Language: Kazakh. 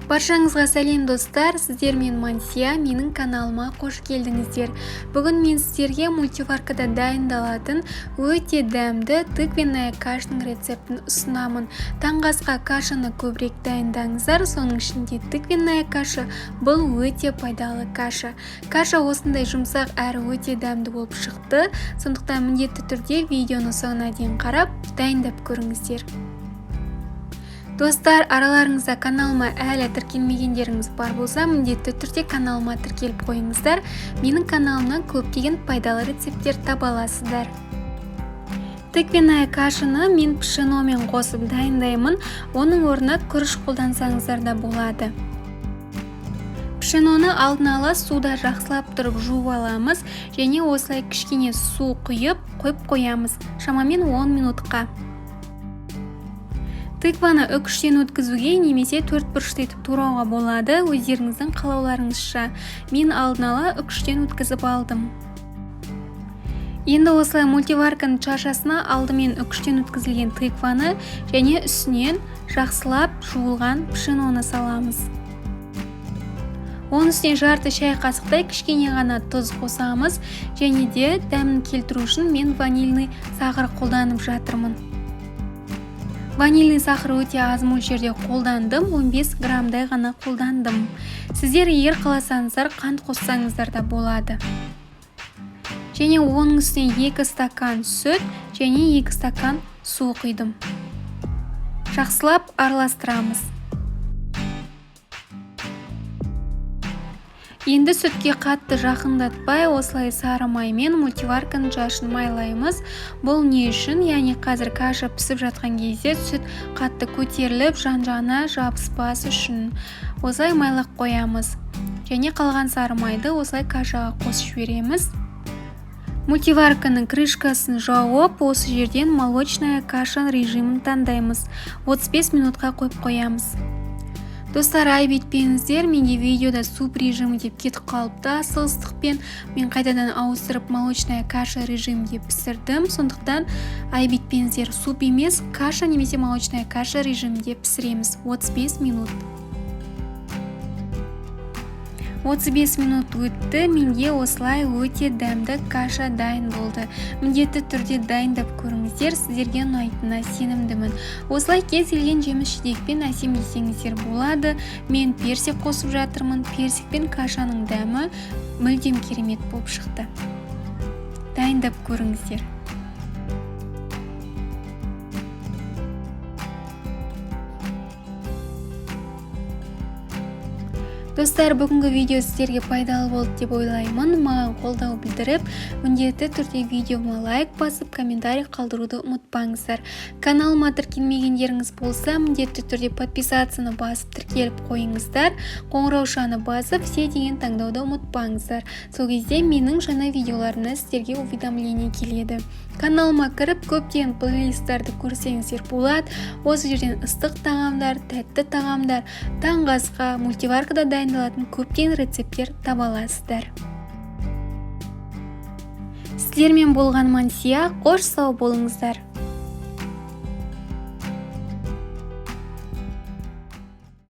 Баршаңызға сәлем, достар! Сіздермен Мансия, менің каналыма қош келдіңіздер. Бүгін мен сіздерге мультиваркада дайындалатын өте дәмді тыквенная кашаның рецептін ұсынамын. Таңғы асқа кашаны көбірек дайындаңыздар, соның ішінде тыквенная каша, бұл өте пайдалы каша. Каша осындай жұмсақ әрі өте дәмді болып шықты, сондықтан міндетті түрде видеоны соңына дейін қарап, дайындап көріңіздер. Достар, араларыңызда каналыма әлі тіркелмегендеріңіз бар болса, міндетті түрде каналыма тіркеліп қойыңыздар. Менің каналымнан көптеген пайдалы рецепттер таба аласыздар. Тыквенная кашаны мен пшеномен қосып дайындаймын. Оның орнына күріш қолдансаңыздар да болады. Пшеноны алдын ала суда жақсылап тұрып жуып аламыз және осылай кішкене су құйып, қойып қоямыз шамамен 10 минутқа. Тыкваны үкіштен өткізуге немесе төрт бұрышты етіп турауға болады, өздеріңіздің қалауларыңызша. Мен алдын ала үкіштен өткізіп алдым. Енді осылай мультиварканың чашасына алдымен үкіштен өткізілген тыкваны және үстінен жақсылап жуылған пшеноны саламыз. Оның үстіне жарты шай қасықтай кішкене ғана тұз қосамыз және де дәмін келтіру үшін мен ванильный сахар қолданып жатырмын. Ванильный сахар өте аз мөлшерде қолдандым, 15 граммдай ғана қолдандым. Сіздер егер қаласаңыздар, қант қоссаңыздар да болады. Және оның үстіне 2 стакан сүт және 2 стакан су құйдым. Жақсылап араластырамыз. Енді сүтке қатты жақындатпай, осылай сары маймен мультиварканың шашын майлаймыз. Бұл не үшін? Яғни қазір каша пісіп жатқан кезде сүт қатты көтеріліп, жан-жағына жабыспас үшін осылай майлап қоямыз. Және қалған сары майды осылай кашаға қосып жібереміз. Мультиварканың крышкасын жауып, осы жерден молочная каша режимін таңдаймыз. 35 минутқа қойып қоямыз. Достар, айып етпеңіздер, менде видеода суп режимі деп кетіп қалыпты асығыстықпен. Мен қайтадан ауыстырып молочная каша режимінде пісірдім, сондықтан айып етпеңіздер, суп емес, каша немесе молочная каша режимінде пісіреміз 35 минут. 35 минут өтті, менде осылай өте дәмді каша дайын болды. Міндетті түрде дайындап көріңіздер, сіздерге ұнайтынына сенімдімін. Осылай кез келген жеміс жидекпен әсемдесеңіздер болады. Мен персик қосып жатырмын. Персик пен кашаның дәмі мүлдем керемет болып шықты. Дайындап көріңіздер. Достар, бүгінгі видео сіздерге пайдалы болды деп ойлаймын. Маған қолдау білдіріп, міндетті түрде видеома лайк басып, комментарий қалдыруды ұмытпаңыздар. Каналыма тіркелмегендеріңіз болса, міндетті түрде подписацияны басып тіркеліп қойыңыздар. Қоңыраушаны басып, все деген таңдауды ұмытпаңыздар. Сол кезде менің жаңа видеоларымнан сіздерге уведомление келеді. Каналыма кіріп, көптеген плейлисттарды көрсеңіздер болады. Осы жерден ыстық тағамдар, тәтті тағамдар, таңғы асқа, мультиваркада дайындалатын көптеген рецепттер таба аласыздар. Сіздермен болған Мансия, қош сау болыңыздар.